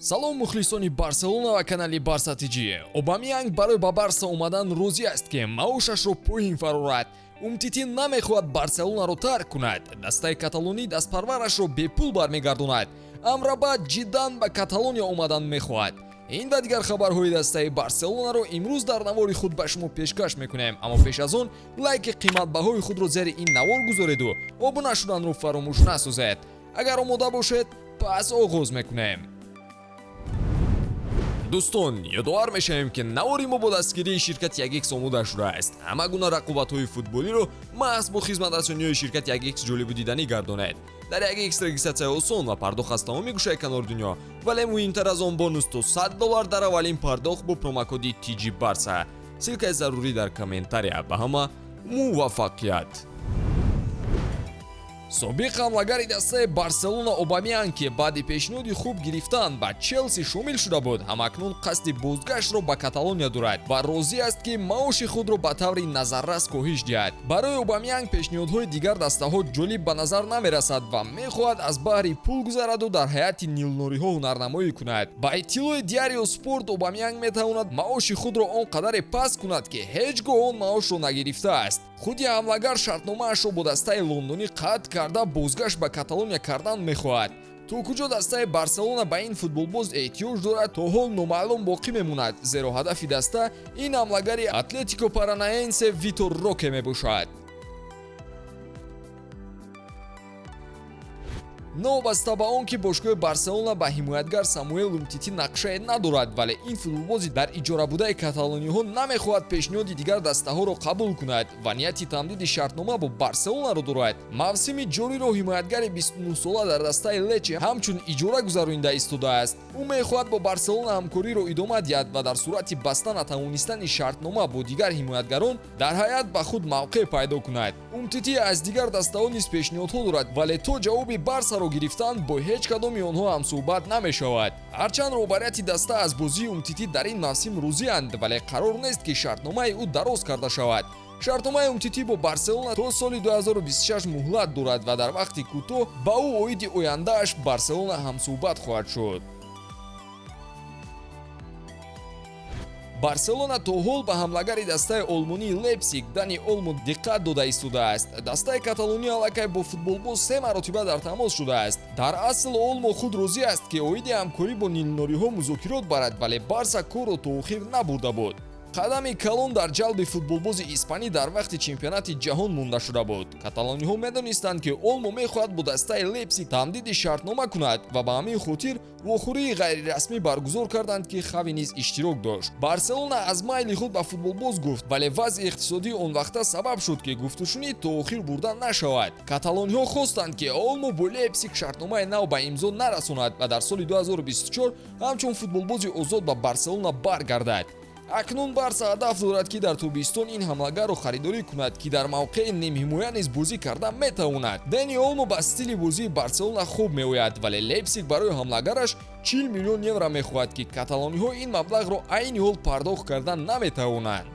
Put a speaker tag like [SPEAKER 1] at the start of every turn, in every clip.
[SPEAKER 1] Салом, мухлисони Барселона ва канали Барса ТЖ. Обамеянг барои ба Барса омадан розӣ аст, ки маошашро поин фарорад. Умтити намехоҳад Барселонаро тарк кунад. Дастаи каталонӣ дастпарварашро бепул бармегардонад. Амрабат ҷиддан ба Каталония омадан мехоҳад. Ин ва дигар хабарҳои дастаи Барселонаро имрӯз дар навори худ ба шумо пешкаш мекунем. Аммо пеш аз он лайки қиматбаҳои худро зери ин навор гузореду обуна шуданро фаромӯш насозед. Агар омода бошед, пас оғоз мекунем. Дӯстон, ёдовар мешавем, ки навори мо бо дастгирии ширкати Ягикс омода шудааст. Ҳама гуна рақобатҳои футболиро маҳз бо хизматрасониҳои ширкати Ягикс ҷолибу диданӣ гардонед. Дар Ягикс регистратсия осон ва пардохт аз тамоми гӯшаи канори дунё, вале муҳимтар аз он, бонус то 100 доллар дар аввалин пардохт бо промокоди TG Барса. Ссылкаи зарурӣ дар комментария. Ба ҳама муваффақият! Собиқ ҳамлагари дастаи Барселона Обамеян, ки баъди пешниҳоди хуб гирифтан ба Челси шомил шуда буд, ҳамакнун қасди бозгаштро ба Каталония дорад ва розӣ аст, ки маоши худро ба таври назаррас коҳиш диҳад. Барои Обамеянг пешниҳодҳои дигар дастаҳо ҷолиб ба назар намерасад ва мехоҳад аз баҳри пул гузараду дар ҳайати нилнориҳо ҳунарнамоӣ кунад. Ба иттилои Диарио Спорт, Обамеянг метавонад маоши худро он қадаре паст кунад, ки ҳеҷ гоҳ он маошро нагирифтааст. Худи ҳамлагар шартномаашро бо дастаи лондонӣ қатъ карда, бозгашт ба Каталония кардан мехоҳад. То куҷо дастаи Барселона ба ин футболбоз эҳтиёҷ дорад, то ҳол номаълум боқӣ мемонад, зеро ҳадафи даста ин ҳамлагари Атлетико Паранаенсе Витор Роке мебошад. Новобаста ба он ки бошгоҳи Барселона ба ҳимоятгар Самуэл Умтити нақшае надорад, вале ин футболбози дар иҷорабудаи каталониҳо намехоҳад пешниҳоди дигар дастаҳоро қабул кунад ва нияти тамдиди шартнома бо Барселонаро дорад. Мавсими ҷориро ҳимоятгари 29-сола дар дастаи Лече ҳамчун иҷора гузаронида истодааст. Ӯ мехоҳад бо Барселона ҳамкориро идома диҳад ва дар сурати баста натавонистани шартнома бо дигар ҳимоятгарон дар ҳайат ба худ мавқеъ пайдо кунад. Умтити аз дигар дастаҳо низ пешниҳодҳо дорад, вале то ҷавоби Барсаро гирифтан бо ҳеҷ кадоми онҳо ҳамсӯҳбат намешавад. Ҳарчанд роҳбарияти даста аз бозии Умтитӣ дар ин мавсим розианд, вале қарор нест, ки шартномаи ӯ дароз карда шавад. Шартномаи Умтитӣ бо Барселона то соли 2026 муҳлат дорад ва дар вақти кӯтоҳ ба ӯ оиди ояндааш Барселона ҳамсӯҳбат хоҳад шуд. Барселона то ҳол ба ҳамлагари дастаи олмонии Лейпсиг Дани Олмо диққат дода истодааст. Дастаи каталонӣ аллакай бо футболбоз се маротиба дар тамос шудааст. Дар асл Олмо худ розӣ аст, ки оиди ҳамкорӣ бо нилнориҳо музокирот барад, вале Барса корро то охир набурда буд. Қадами калон дар ҷалби футболбози испанӣ дар вақти чемпионати ҷаҳон монда шуда буд. Каталониҳо медонистанд, ки Олмо мехоҳад бо дастаи Лейпсиг тамдиди шартнома кунад ва ба ҳамин хотир вохӯрии ғайрирасмӣ баргузор карданд, ки Хави низ иштирок дошт. Барселона аз майли худ ба футболбоз гуфт, вале вазъи иқтисодии он вақта сабаб шуд, ки гуфтушунид то охир бурда нашавад. Каталониҳо хостанд, ки Олмо бо Лейпсиг шартномаи нав ба имзо нарасонад ва дар соли 2024 ҳамчун футболбози озод ба Барселона баргардад. Акнун Барса ҳадаф дорад, ки дар тобистон ин ҳамлагарро харидорӣ кунад, ки дар мавқеи нимҳимоя низ бозӣ карда метавонад. Дени Олмо ба стили бозии Барселона хуб меояд, вале Лейпсиг барои ҳамлагараш 40 миллион евро мехоҳад, ки каталониҳо ин маблағро айни ҳол пардохт карда наметавонанд.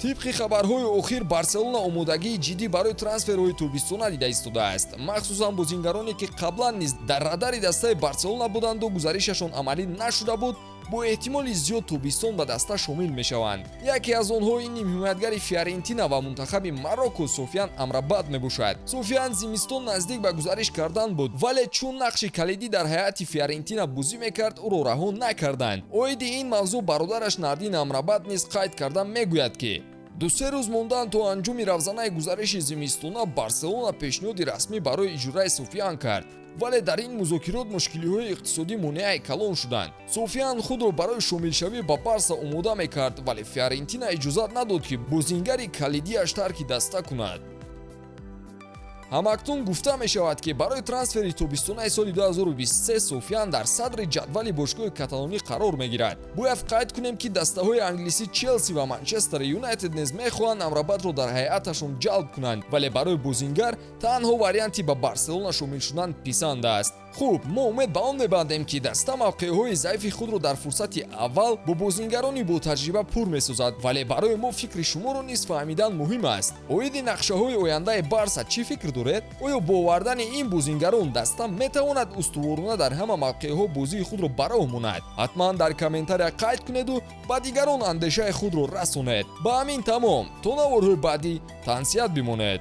[SPEAKER 1] Тибқи хабарҳои охир, Барселона омодагии ҷиддӣ барои трансферҳои тобистона дида истодааст. Махсусан бозингароне, ки қаблан низ дар радари дастаи Барселона буданду гузаришашон амалӣ нашуда буд, бо эҳтимоли зиёд тобистон ба даста шомил мешаванд. Яке аз онҳо ин нимҳимоятгари Фиорентина ва мунтахаби Марокко Софиян Амрабат мебошад. Софиян зимистон наздик ба гузариш кардан буд, вале чун нақши калидӣ дар ҳайати Фиорентина бозӣ мекард, ӯро раҳо накарданд. Оиди ин мавзӯъ бародараш Нардин Амрабат низ қайд карда мегӯяд, ки ду-се рӯз мондан то анҷоми равзанаи гузариши зимистона Барселона пешниҳоди расмӣ барои иҷораи Софиян кард, вале дар ин музокирот мушкилиҳои иқтисодӣ монеаи калон шуданд. Софиян худро барои шомилшавӣ ба Барса омода мекард, вале Фиорентина иҷозат надод, ки бозингари калидиаш тарки даста кунад. Ҳамакнун гуфта мешавад, ки барои трансфери тобистонаи соли 2023 Софиян дар садри ҷадвали бошгоҳи каталонӣ қарор мегирад. Бояд қайд кунем, ки дастаҳои англисӣ Челси ва Манчестер Юнайтед низ мехоҳанд Амрабатро дар ҳайаташон ҷалб кунанд, вале барои бозингар танҳо варианти ба Барселона шомил шудан писанд аст. Хуб, мо умед ба он мебандем, ки даста мавқеъҳои заифи худро дар фурсати аввал бо бозингарони ботаҷриба пур месозад, вале барои мо фикри шуморо низ фаҳмидан муҳим аст. Оиди нақшаҳои ояндаи Барса чӣ фикр доред? доред? Оё бо овардани ин бозингарон даста метавонад устуворона дар ҳама мавқеъҳо бозии худро ба роҳ монад? Ҳатман дар комментария қайд кунеду ба дигарон андешаи худро расонед. Ба ҳамин тамом. То наворҳои баъдӣ тансиҳат бимонед.